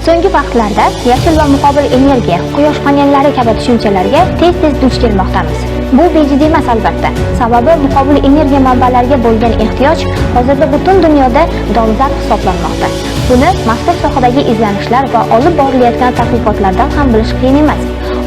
So'nggi vaqtlarda yashil va muqobil energiya, quyosh panellari kabi tushunchalarga tez-tez duch kelmoqdamiz. Bu bejiz emas, albatta. Sababi muqobil energiya manbalariga bo'lgan ehtiyoj hozirda butun dunyoda dolzarb hisoblanmoqda. Buni mazkur sohadagi izlanishlar va olib borilayotgan tadqiqotlardan ham bilish qiyin emas.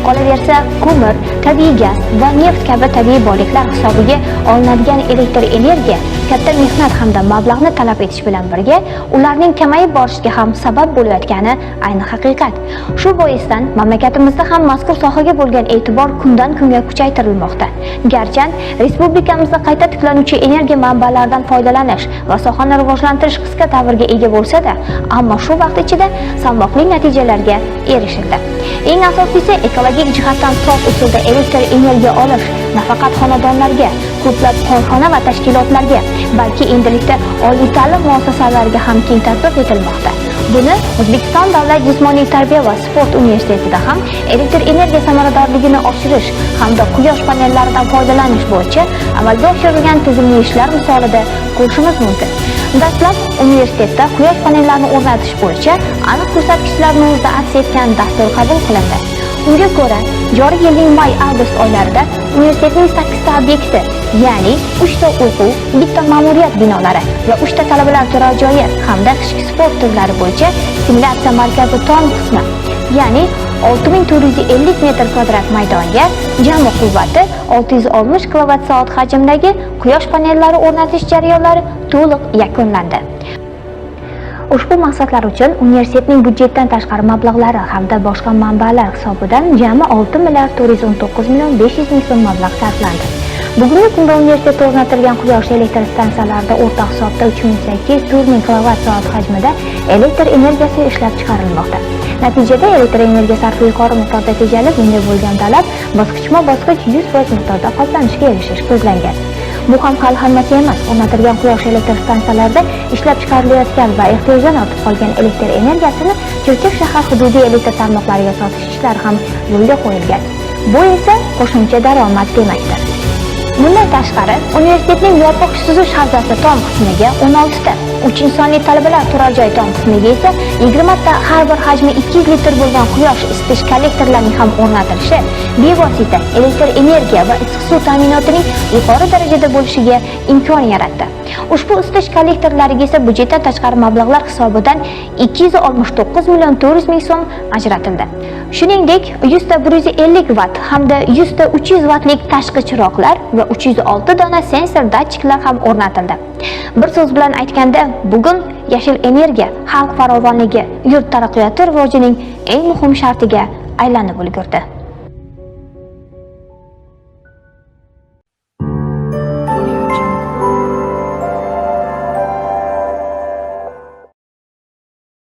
Qolaversa, ko'mir, tabiiy gaz va neft kabi tabiiy boyliklar hisobiga olinadigan elektr energiya katta mehnat hamda mablag'ni talab etish bilan birga ularning kamayib borishiga ham sabab bo'layotgani ayni haqiqat. Shu boisdan mamlakatimizda ham mazkur sohaga bo'lgan e'tibor kundan kunga kuchaytirilmoqda. Garchi respublikamizda qayta tiklanuvchi energiya manbalaridan foydalanish va sohani rivojlantirish qisqa davrga ega bo'lsa-da, ammo shu vaqt ichida salmoqli natijalarga erishildi. Eng asosiysi, ekologik jihatdan sof usulda elektr energiya olish nafaqat xonadonlarga, ko'plab korxona va tashkilotlarga, balki endilikda oliy ta'lim muassasalariga ham keng tatbiq etilmoqda. Buni O'zbekiston davlat jismoniy tarbiya va sport universitetida ham elektr energiya samaradorligini oshirish hamda quyosh panellaridan foydalanish bo'yicha amalga oshirilgan tizimli ishlar misolida ko'rishimiz mumkin. Dastlab universitetda quyosh panellarini o'rnatish bo'yicha aniq ko'rsatkichlarni o'zida aks etgan dastur qabul qilindi. Unga ko'ra, joriy yilning may-avgust oylarida universitetning 8 ta obyekti, ya'ni 3 ta o'quv, bitta ma'muriyat binolari va 3 ta talabalar turar joyi hamda qishki sport turlari bo'yicha simulyatsiya markazi tom qismi, ya'ni 6450 metr kvadrat maydonga jami quvvati 660 kilovat soat hajmdagi quyosh panellari o'rnatish jarayonlari to'liq yakunlandi. Ushbu maqsadlar uchun universitetning byudjetdan tashqari mablag'lari hamda boshqa manbalar hisobidan jami 6 milliard 419 million 500 ming so'm mablag' sarflandi. Bugungi kunda universitetda o'rnatilgan quyosh elektr stansiyalarida o'rta hisobda 3804 ming kilovat soat hajmida elektr energiyasi ishlab chiqarilmoqda. Natijada elektr energiya sarfi yuqori miqdorda tejalib, unga bo'lgan talab bosqichma-bosqich 100% miqdorda qoplanishiga erishish ko'zlangan. Bu ham hali hammasi emas. O'rnatilgan quyosh elektr stansiyalarida ishlab chiqarilayotgan va ehtiyojdan ortib qolgan elektr energiyasini Chirchiq shahar hududiy elektr tarmoqlariga sotish ishlari ham yo'lga qo'yilgan. Bu esa qo'shimcha daromad demakdir. Bundan tashqari, universitetning yopiq suzish havzasi tom qismiga 16 ta, 3 sonli talabalar turar joy tom qismiga esa 20 ta har bir hajmi 200 litr bo'lgan quyosh isitish kollektorlarining ham o'rnatilishi bevosita elektr energiya va issiq suv ta'minotining yuqori darajada bo'lishiga imkon yaratdi. Ushbu isitish kollektorlariga esa byudjetdan tashqari mablag'lar hisobidan 269 million 400 ming so'm ajratildi. Shuningdek, 100 ta 150 vatt hamda 100 ta 300 vattlik tashqi chiroqlar va 306 dona sensor datchiklar ham o'rnatildi. Bir so'z bilan aytganda, bugun yashil energiya xalq farovonligi, yurt taraqqiyoti rivojining eng muhim shartiga aylanib ulgurdi.